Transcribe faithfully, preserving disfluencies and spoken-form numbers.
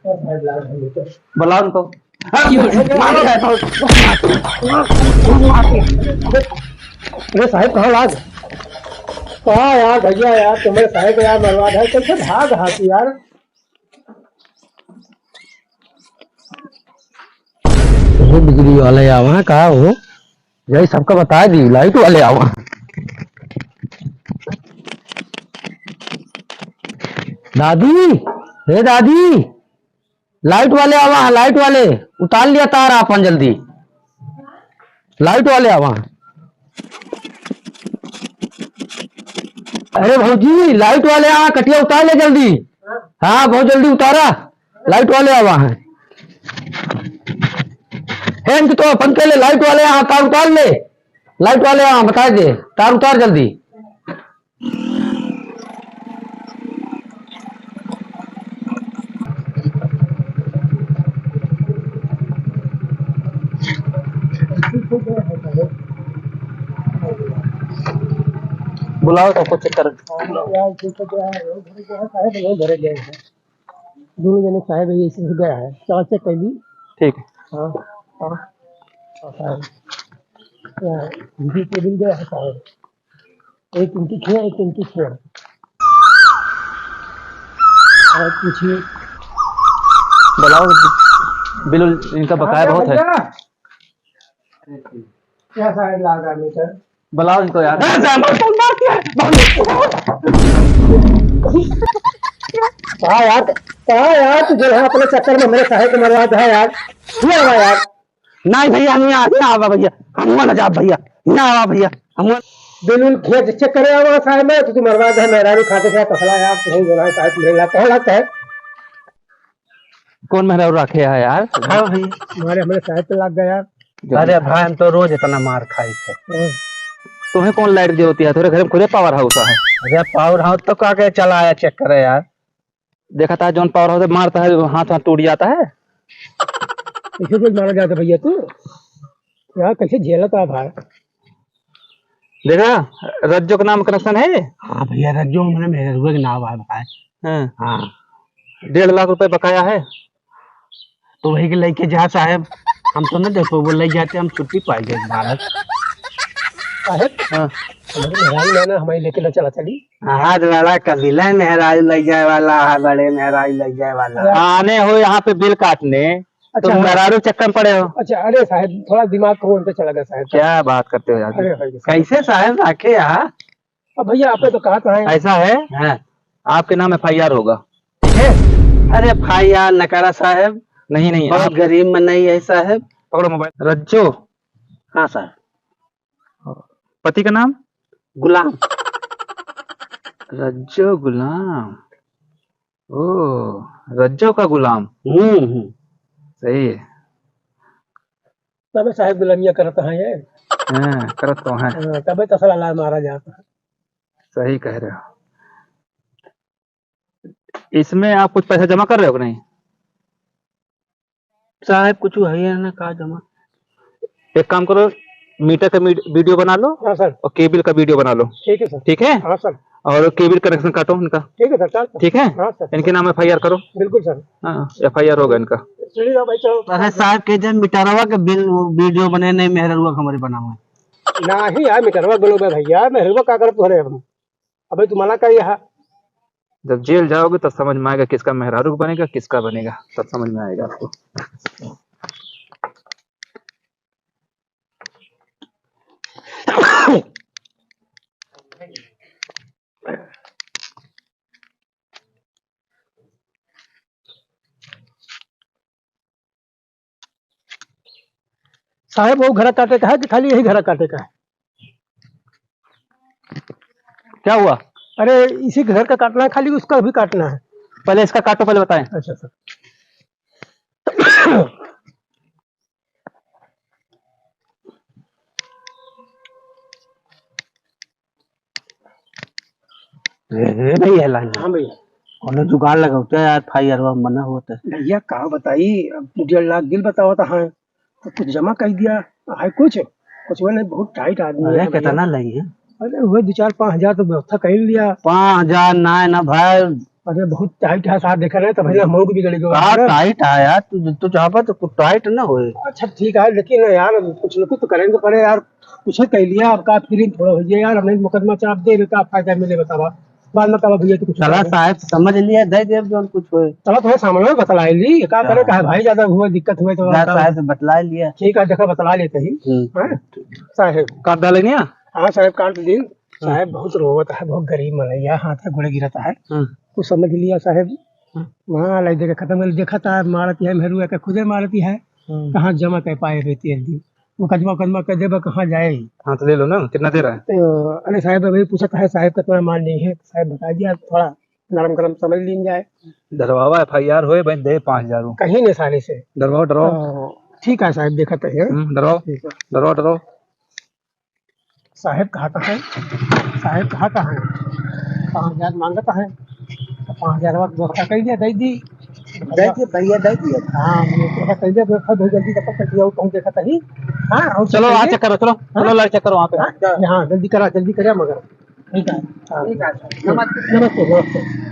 बुलाओ उनको। अरे साहेब, कहाँ लाग? कहाँ यार भइया, यार तुम्हरे साहेब यार मरवा दे, कैसे भाग हाथी यार। वो बिजली वाले आवा का हो? यही सबका बता दी, लाइट वाले आवा। दादी, हे दादी, लाइट वाले आवा, लाइट वाले, उतार लिया तार आपन जल्दी, लाइट वाले आवा। अरे भौजी, लाइट वाले आवा, कटिया उतार ले जल्दी। हाँ, बहुत जल्दी उतारा, लाइट वाले आवा है। हे, इनके तो अपन के ले, लाइट वाले आवा, तार उतार ले, लाइट वाले आवा, बता दे, तार उतार जल्दी। बुलाओ सबको चेक कर। यार, ठीक है, जो है, वो भरे गए हैं, सारे भरे गए हैं। दोनों जने साहेब है, इसी से गया है। चला चेक कर ली। ठीक है। हाँ, हाँ। हाँ, साहेब। हाँ, बीस के बिल गया है, साहेब। एक इनकी खेल, एक इनकी खेल। और पूछिए। बुलाओ, बिल इनका बकाया बहुत है। भैया? क्या साइड लाग रहा है मीटर? बुलाओ इनको यार। कहा यार, कहा यार, तू जो है अपने चक्कर में मेरे साहेब को मरवा दे यार। ये आवा यार। नहीं भैया, हम यहाँ, यहाँ आवा भैया, हम ना जाब भैया, यहाँ आवा भैया, हम बिल्कुल खेत चेक करे आवा साहेब में, तो तू मरवा दे, मेहरारू खाते खाते तसला यार, तू जो है साहेब मेरे ला, कहाँ लगता है? कौन मेहरारू रखे है यार? हाँ भाई, हमारे, हमारे साहेब पे लग गया यार। अरे भाई, हम तो रोज इतना मार खाई थे। हाँ। तुम्हें कौन लाइट देती है? तुम्हारे घर में खुदे पावर हाउस है। अरे पावर हाउस तो का के चला आया, चेक करे यार। देखा था, जौन पावर हाउस मारता है, हाथ, हाथ टूट जाता है। इसे कुछ मारा जाता भैया तू? यार, कैसे झेलत आ भाई? देखा, रज्जो के नाम कनेक्शन है? हाँ भैया, रज्जो में मेरे मेहरुआ के नाम है भाई। हाँ। हाँ। डेढ़ लाख रुपए बकाया है। तो वही के लेके जा साहेब, हम तो ना देखो, वो ले जाते, हम छुट्टी पाई गए भारत। साहेब, हाँ। हमारे मेहरारू ना, ना, हमारे लेके ना चला चली। हाँ, बड़ा कबीला मेहरारू ले जाए वाला है, बड़े मेहरारू ले जाए वाला। आने हो यहाँ पे बिल काटने, अच्छा, तुम हाँ। मेहरारू चक्कर में पड़े हो। अच्छा, अरे साहेब, थोड़ा दिमाग को उनसे चला गया साहेब। क्या बात करते हो यार? अरे भाई, कैसे साहेब आके यहाँ? अब भैया, आप तो कहा तो है। ऐसा है, हाँ। आपके नाम एफ आई आर होगा। ठीक है? अरे एफ आई आर नकारा साहेब। नहीं, नहीं, बहुत आप गरीब में नहीं है साहेब। पकड़ो मोबाइल। रज्जो। हाँ साहब। पति का नाम? गुलाम। रज्जो गुलाम। ओ, रज्जो का गुलाम। हम्म, हम्म। सही है। तबे साहेब गुलामिया करत हैं ये। हाँ, करत तो हैं। हाँ, तबे तसला लाल मारा जाता है। सही कह रहे हो। इसमें आप कुछ पैसा जमा कर रहे हो कि नहीं? साहेब, कुछ है या ना का जमा? एक काम करो, मीटर का मीड-, वीडियो बना लो हाँ सर। और केबल का वीडियो बना लो। ठीक है सर। ठीक है? हाँ सर। और केबल कनेक्शन काटो इनका। ठीक है सर, चल। ठीक है? हाँ सर। इनके नाम एफ आई आर करो। बिल्कुल सर। हाँ, एफ आई आर होगा इनका। चलिए भाई, चलो। अरे साहब के जन मिटरवा के बिल वीडियो बने नहीं, मेहररुआ के हमारे बनावे। नहीं यार, मिटरवा बोलो बे भैया, मेहररुआ का करत तोहरे हम? अबे तू मना कर यहाँ। जब जेल जाओगे तब समझ में आएगा किसका मेहरारू बनेगा, किसका बनेगा, तब समझ में आएगा आपको। साहेब, वो घर काटे का है कि खाली यही घर काटे का है? क्या हुआ? अरे, इसी घर का काटना है, खाली उसका भी काटना है। पहले इसका काटो, पहले बताएं। अच्छा सर। ए, ए भैया लाल। हाँ भैया। कोनो जुगाड़ लगावते यार, फाइयरवा मना होता है। भैया का बताई, अब डेढ़ लाख बिल बतावत है, तो कुछ जमा कर दिया है कुछ, कुछ वो नहीं, बहुत टाइट आदमी अरे है भैया। कितना लगी है? अरे वो दो चार पाँच हजार तो व्यवस्था कर लिया। पाँच हजार ना, ना भाई, अरे, बहुत टाइट है साहब, देखा नहीं तो भैया, हम लोग भी गले जो का है ना। टाइट है यार, तू, तू चाहबा तो कुछ टाइट ना होए। अच्छा, ठीक है, लेकिन यार, कुछ न कुछ तो करेंगे पड़े यार, कुछ कह लिया आपका, फिर थोड़ा हो जाए यार, हमने मुकदमा चाप दे, का फायदा मिले बतावा, बाद में बतावा भैया, तो कुछ चला करेंगे। साहब, समझ लिया, दे देब जौन कुछ होए। चला, थोड़ा सामान में बतला ली, का करे, हाँ। का है भाई, ज्यादा हुआ, दिक्कत हुआ तो जा बतावा। साहब से बतला लिया। ठीक है, देखा, बतला लेते ही। हम्म। हाँ? साहब। काट डाले नहीं? हाँ साहब, काट दिन। हाँ। साहब बहुत रोवत है, बहुत गरीब मनैया, हाथ से गोड़े गिरत है। हाँ। कुछ समझ लिया साहब। हाँ। वहाँ लाई देके खत्म कर, देखा था, मारती है, मेहरू आके खुदे मारती है। हाँ। कहाँ जमा कर पाए रहती है दी। मुकदमा, मुकदमा कर देबा, कहाँ जाए? हाँ, तो ले लो ना, कितना दे रहा है? तो अरे साहब, अभी पूछा था, साहब का तुम्हारा मान नहीं है, साहब बता दिया, थोड़ा नरम गरम समझ लीन जाए। डरवावा, एफ आई आर होए, भाई दे पाँच हजार वो। कहीं नहीं साले से। डरवाओ, डरवाओ। तो ठीक है साहब, देखा तो है। हम्म, डरवाओ। ठीक है। डरवाओ, डरवाओ। साहेब कहा कहाँ है? साहेब कहा कहाँ है? पाँच हजार मांगत है। तो पाँच हजार वाला व्यवस्था कर दिया, दे दी। दे दिए भैया, दे दिए। हाँ, ये व्यवस्था कर दिया, व्यवस्था बहुत जल्दी तब तक कर दिया, वो पहुँच देखा कहीं। हाँ, और चलो, चलिए। आज चेक करो, चलो, हाँ? चलो, लाइट चेक करो वहाँ पे। हाँ? हाँ, जल्दी करा, जल्दी करा मगर। ठीक है। हाँ। ठीक है, सर। नमस्ते। नमस्ते, नमस्ते।